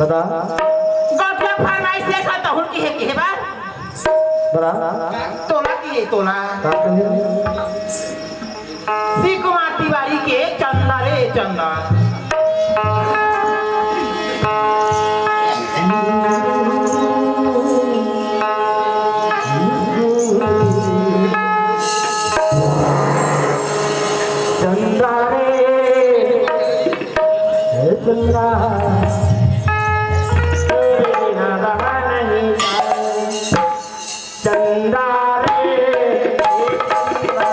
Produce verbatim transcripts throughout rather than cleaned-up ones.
बता। गोठिया फरमाइश लेखा तहुर की हे, की हे बा? बता। तोला की हे, तोला। का कहे? शिव कुमार तिवारी के चंदा रे चंदा। चंदा रे, हे चंदा, तेरे बिना रहा नहीं जाए। चंदा रे, हे चंदा,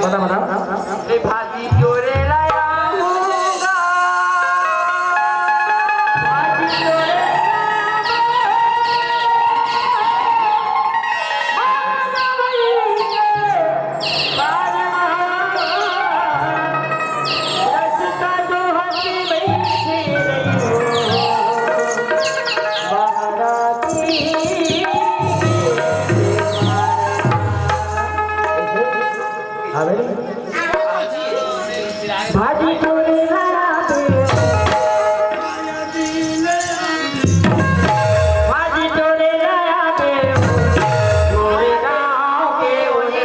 बता, बता। ए भाजी चोरे लाया हूँगा। भाजी चोरे लाया हूँगा। भाजी चोरे लाया दे। भाजी चोरे लाया दे। चोरे गाँव के ओने।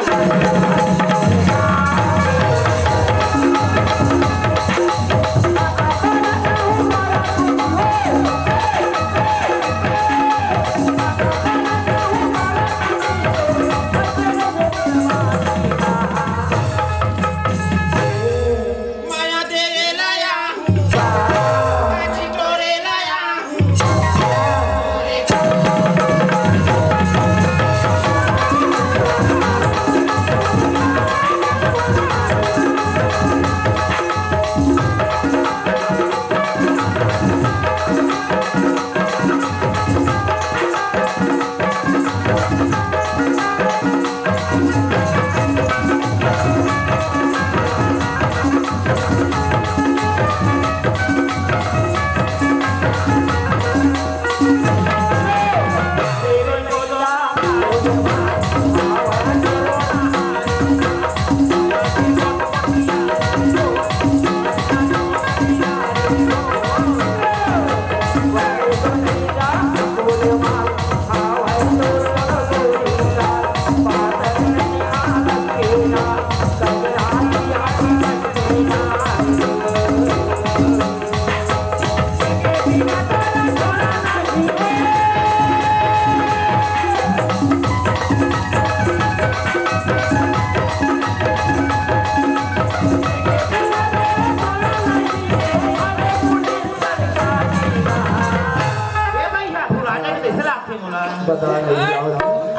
ए भाई, हाँ, पुराने कैसे लागथे मोला? बता नहीं, आओ।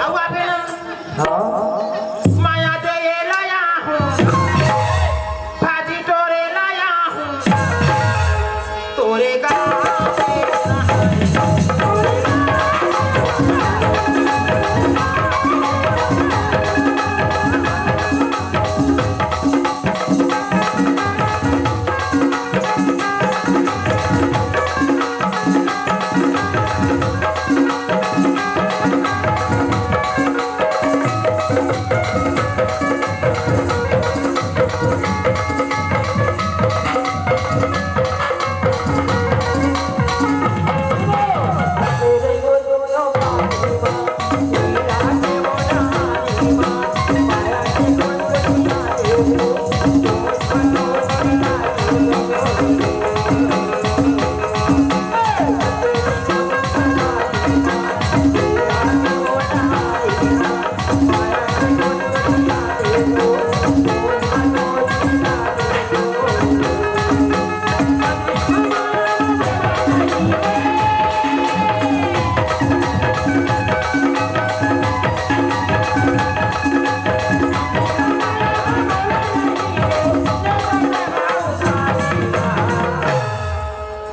आओ, आबे ना। हाँ। माया दे ये लाया हूँ। भाजी टोरे लाया हूँ। तोरे गाँव के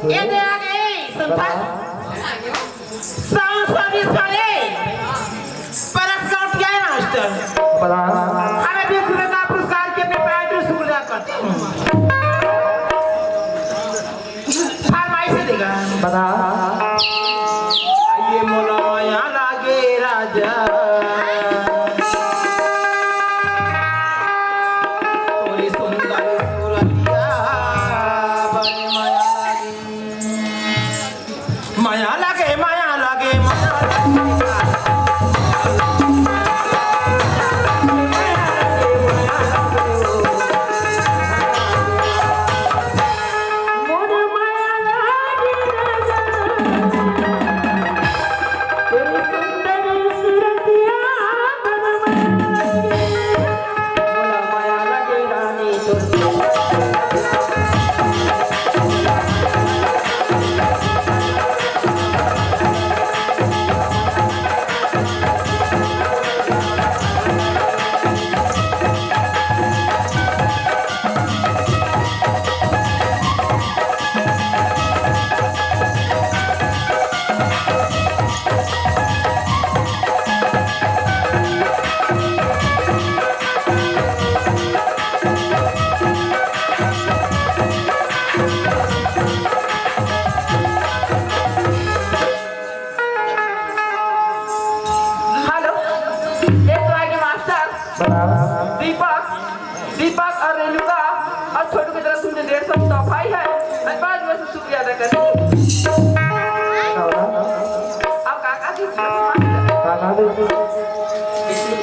ये दे आ गई, सुन था। साउंड सर्विस वाले, परस काउंट क्या है मास्टर? प्रणाम। हमें बीस रुपए का पुरस्कार के अपने प्राइवेट स्कूल जा करते हैं। फरमाइश देगा। प्रणाम। ये मोला माया लागे राजा, तोरी सुंदर सूरतिया बड़ी माया लागे। माया लागे, माया लागे, माया लागे। हेलो, ये तो आगे मास्टर। प्रणाम। दीपक, दीपक और रेणुका और छोटू की तरफ तुमने डेढ़ सौ की तोहफा ही है। मैं पाँच वर्ष शुक्रिया अदा करती हूँ। प्रणाम। अब काका जी, काका जी।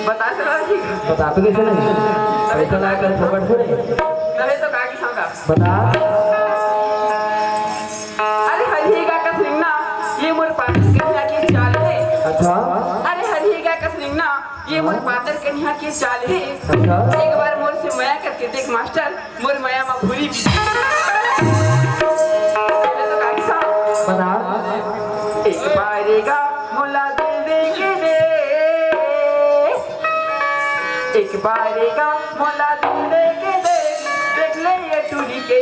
बता सकते हो जी? बता तो कैसे नहीं? पैसा ना कर, फोकट से नहीं। तभी तो काकी समझा। बता। अरे हरिये गा कस रिंगना, ये मोर पातर कनिहा के चाल हे। अच्छा। अरे हरिये गा कस रिंगना, ये मोर पातर कनिहा के चाल हे। अच्छा। एक बार मोर से मया करके देख मास्टर, मोर मया मा भूरी भी। ये तो गाड़ी सा। बता। एक बार गा मोला दिल दे के दे, एक बार गा मोला दिल दे के दे, देख ले ये टूरी के।